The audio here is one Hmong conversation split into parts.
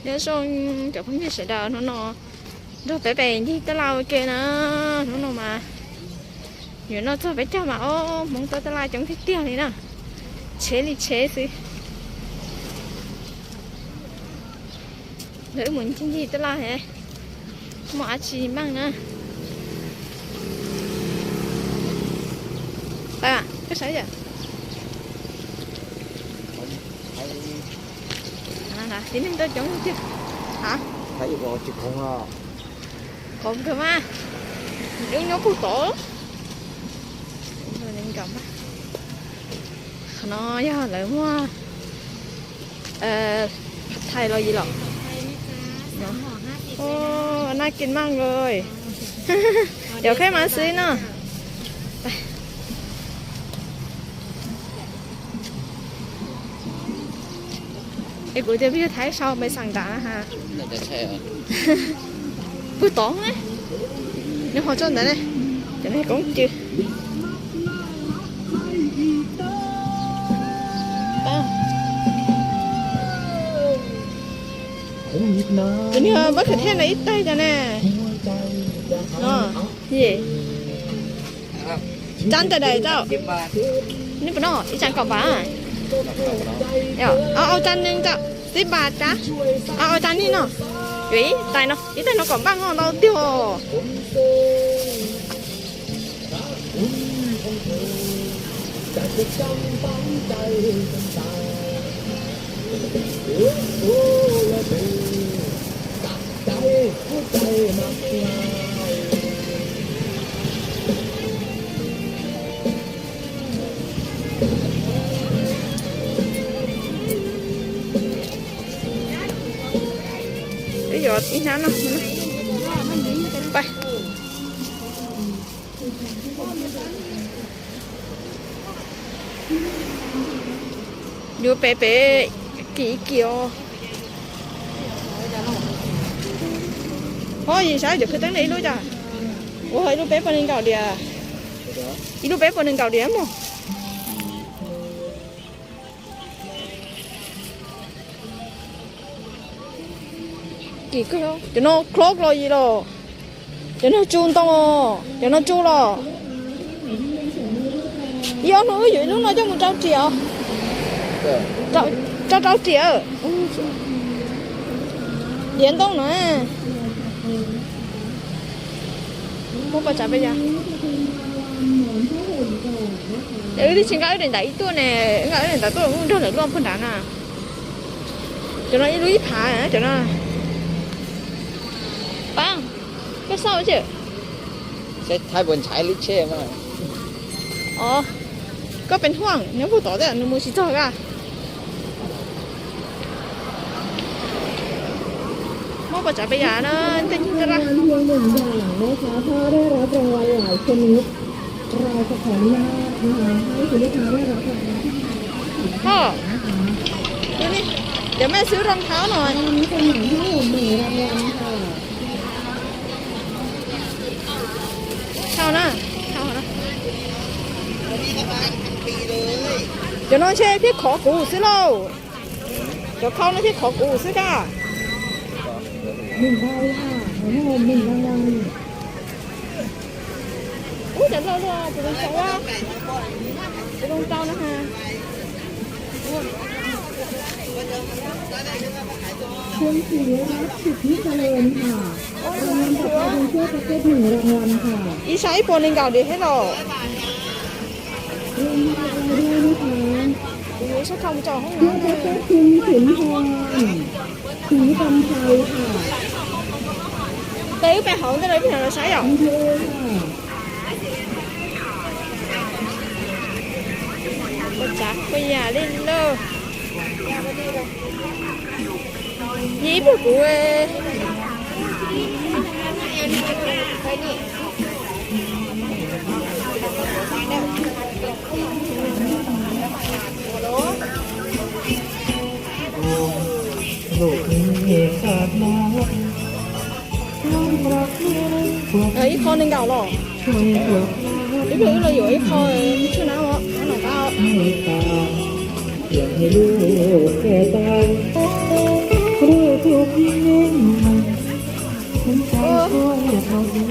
Nyob zoo cov phooj ywg sawv daws, hnub no nrog peb pem ncig taj laj ua ke na. Hnub no mas yuav noj txog peb caug mas, ob, hmoob tau taj laj coob tiag tiag li na. Tsheb li tsheb xwb. Lawv wb mus ncig ncig taj laj he, muaj dab tsi meej na. Tib neeg tuaj coob tiag. Qhov nkawd mas, wb nyob puag tod. Qhov no yog lawv muag phas thais los yim los. Naj kis maj nkaus. Yog kheb mas xwb no. Es kuv tias peb yug Thaib sau pes xas nram na ha. Puag tod ne, nws ho tso ntawd ne, cov no koob cw. Tus niag mab kham thej no ib taig cas ne. No, ye. Cab ntawm daim tau. Neb puas noj ib cag kaum npam? Au, au cag neeg tau, xib npas cab. Au, au cag neeg no. Yuav ib tais no, ib tais no kaum npaj no ntau tiag. Wb yuav ib hnab no. Yuav pem pem kim kim os. Ho yim saib cov khwv teeb ne ib lub cas. Ua ib lub peb puas nees nkaum diam. Ib lub peb puas nees nkaum diam mog. Kim kawg, cov no clock los yim los. Cov no tsu ntoo, cov no tsu los. Ib ob hnub wb yuav ib lub no coj mus rau riam. Rau rau riam. Tiav ntoo na. Muab paj tsav peb ya. Wb twb tsis nqa wb daim ntawv ib tuaj ne, nqa wb daim ntawv tuaj mus nrog lawv luaj puag nrad na. Cov no ib lub ib phav cov no. Pab, koj xauj tsi. Seb Thaib puas ntshai lub tsheb mas. Os, koj pes huaj nyob puag tod thiab nws mus tsis txog koj. Muab paj tsav peb ya na, tej nyuag taj laj. Ho, cov mej xwb rau thab no. Thau na, thau na. Cov no ntshe thiaj khov kuv xwb lauj. Cov khau no thiaj khov kuv xwb koj. Ub, cov ntau luaj, tus zoo tau, tus zoo tau no ha. Ib sab ib puas nees nkaum diam thiab los. Tes wb pem hauv ntej los ib pliag los saib yom. Ua tsav ua yam li lauj. Nyias ib puas kuv. Ib qho nees nkaum los. Ib pliag wb los yuav ib qho tshuaj nab os, nab nram qab. Tab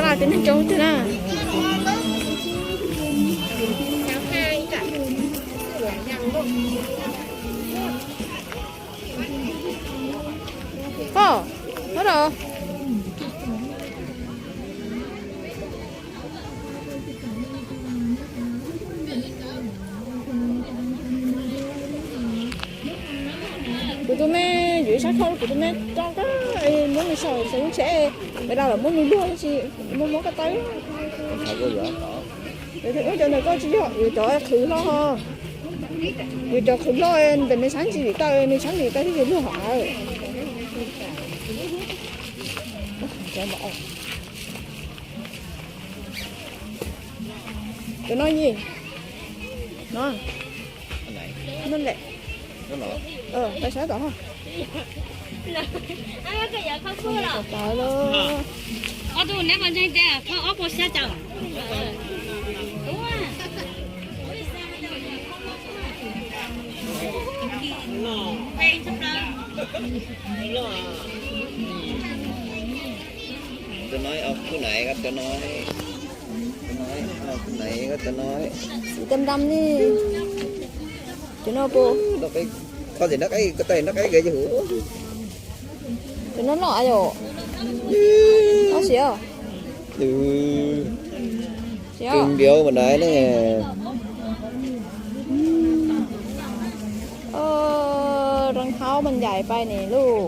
laj tib neeg coob tiag na. Pog, nyob rau kuv tus me, yuav ib sab khau, kuv tus me rau koj, muab nws sau lub tsheb, peb rau lawm muab nws luag tsis muab muab koj tawb. Ub, cov ntawm koj tsis yog, yus cov qhwv hlo ho. Yus cov qhwv hlo ntawm me sab ntsis vim tawm, me sab ntsis tawm thiaj yus luag hov. Cov no yis, no, no lem, tawm sab tom ho. Tawm los. Ob tug neb puas ntseeg tias thauj ob puas xya caum? Tus no, tus no, tus no, tus no, tus no. Tsis tam dam ni. Cov no puas, koj tis nab qeb, koj tais nab qeb gab yus. Cov no loj yom. Loj siab. Siab. Kws ntiav mas nai ne. Rau hauv mas ncaim pais ne luj.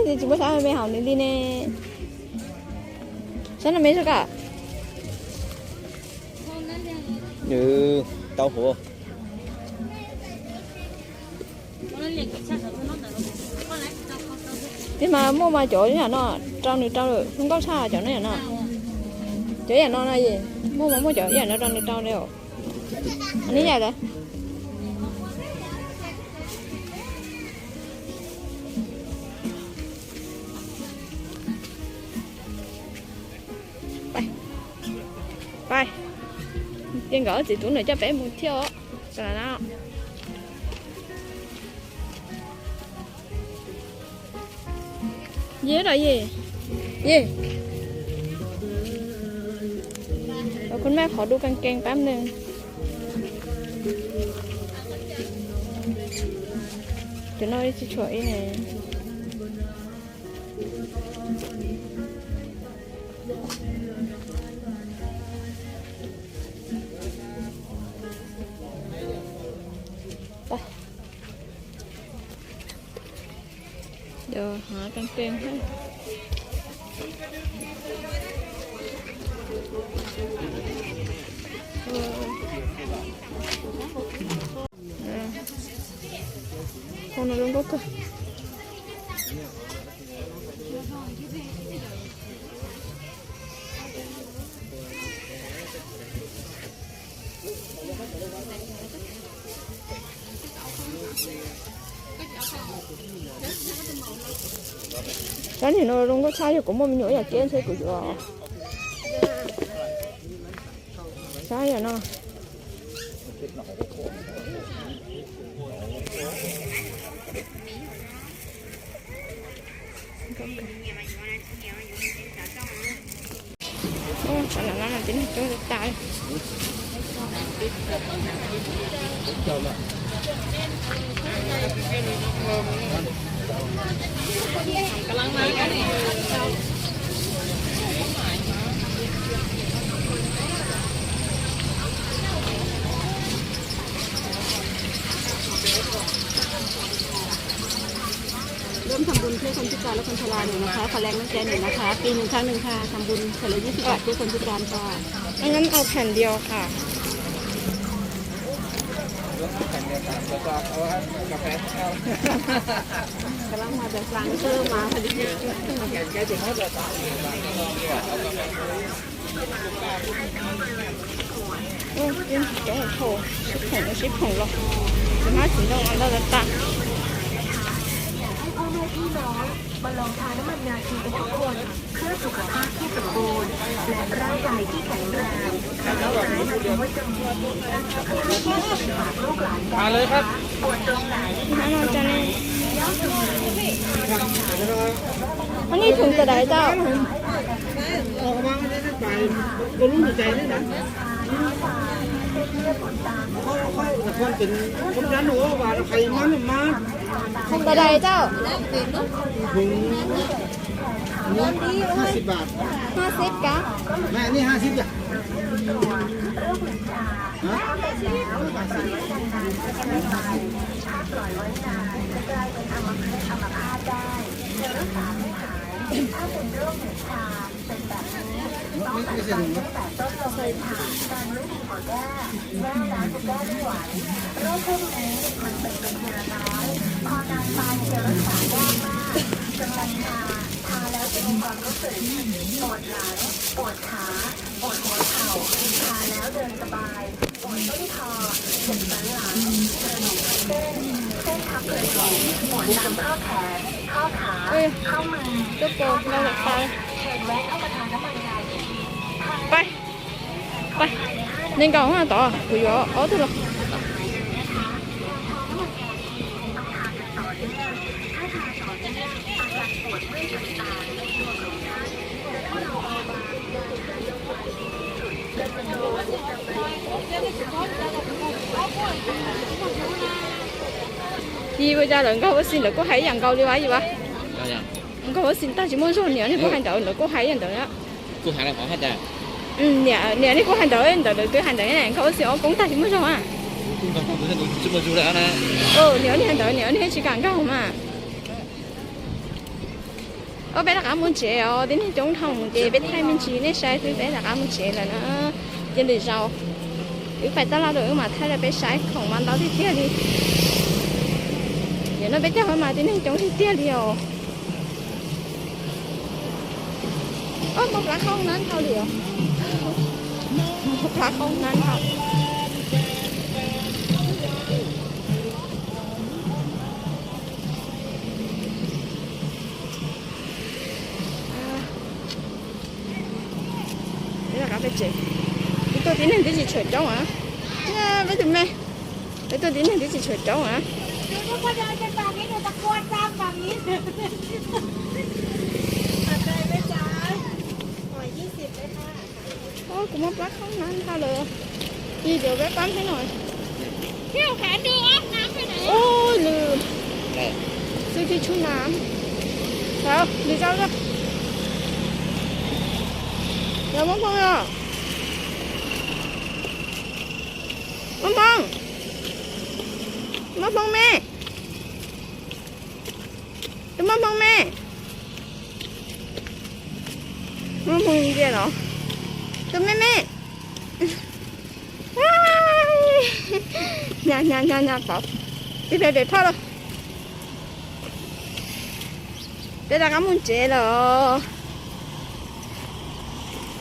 Tsis muaj sab me haum nws li ne. Sab no me sab ka. Tau huv. Tis mas muaj mas cov yam no rau nws rau lawm, zoo nkauj tshaj cov no yam no. Cov yam no no muaj mas muaj cov yam no rau nws rau li os. Neb yam lawm. Pais, pais, ces nkawd txiv tub ntawd coj peb mus thiab os. Yis los yis, yis. Ua khun maj qhov du kag kees pab neeg. Cov no tsis tshuav ib ne. Kag kees. Qhov no zoo nkauj kawg. Sab nim no zoo nkauj tshaj, yog kuv muaj me nyuam ib yam kiab ntshe kuv yuav. Sab yam no. Cov no no tib neeg coob tas.ร่วมทำบุญช่วยคนพิการและคนชราหน่อยนะคะ ขอแรงน้ำใจหน่อยนะคะ ปีหนึ่งครั้งหนึ่งค่ะ ทำบุญคนละยี่สิบบาทช่วยคนพิการค่ะ ถ้างั้นเอาแผ่นเดียวค่ะ กำลังมาจากร้านเพิ่มมาพอดี Cov hauv paus sib phoom sib phoom los, txiv hmab txiv ntoo ua ntau tas tas. อยากให้พ่อแม่พี่น้องมาลองทาน้ำมันงาคิวกันทุกคน เพื่อสุขภาพที่สมบูรณ์ และร่างกายที่แข็งแรง มาเลยครับ ปวดตรงไหน อันนี้ถุงเท่าไหร่เจ้า ถุงเท่าไหร่เจ้า ถุง ห้าสิบบาท ห้าสิบครับ แม่ อันนี้ห้าสิบจ้ะ ฮะ ห้าสิบ ไม่ ไม่ใช่ถุงนะ Ej, tuaj pom no lawm tas. Pais, pais, nees nkaum na tod, kuv yuav ob tug los. Yis, ua cas lawv nkaug ua si lawv kuj hais ib yam nkaus li vas Yis vas. Nkaug ua si tag tsis muaj zog, niam nej kuj hais ntawd lawv kuj hais ib yam ntawd na. Niam, niam nej kuj hais ntawd, ntawd lawv twb hais ntawd, nkaug ua si ob koob tag tsis muaj zog a. Niam nej hais ntawd niam nej tsis kam nkaug mas. Ob peb rov qab mus tsev os, tib neeg coob dhau ces peb thaij me ntsis nej saib xwb, peb rov qab mus tsev lawm na. Ces lwm zaus wb pais taj laj rau wb mam thaij rau peb saib, khoom mas ntau tiag tiag li. Nim no peb caug mas tib neeg coob tiag tiag li os. Mob plab qhov nab dhau li os. Mob plab qhov nab dhau. Peb rov qab peb tsev. Peb tuaj tib neeg twb tsis tshua coob a. Peb tus me, peb tuaj tib neeg twb tsis tshua coob a. Kuv mob plab qhov nab dhau lawm. Yis, cov peb pab thiab no. Ui, lwm, xwb khi tshuj nas. Lwm zaus, yog Maj Hmoo os. Maj Hmoo, Maj Hmoo me, tus Maj Hmoo me, Maj Hmoo ntsia los, tus me me. Nyab, nyab, nyab, nyab tod, tib pliag pem phaj los. Peb rov qab mus tsev lawm.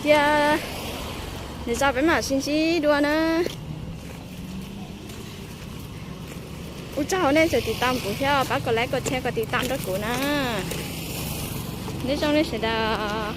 Cia nws tso peb mam sib ntsib dua na. Ua tsaug nej tseem tiv tam kuv thiab, pab kom like, kom share, kom tiv tam rau kuv na. Nyob zoo nej sawv daws.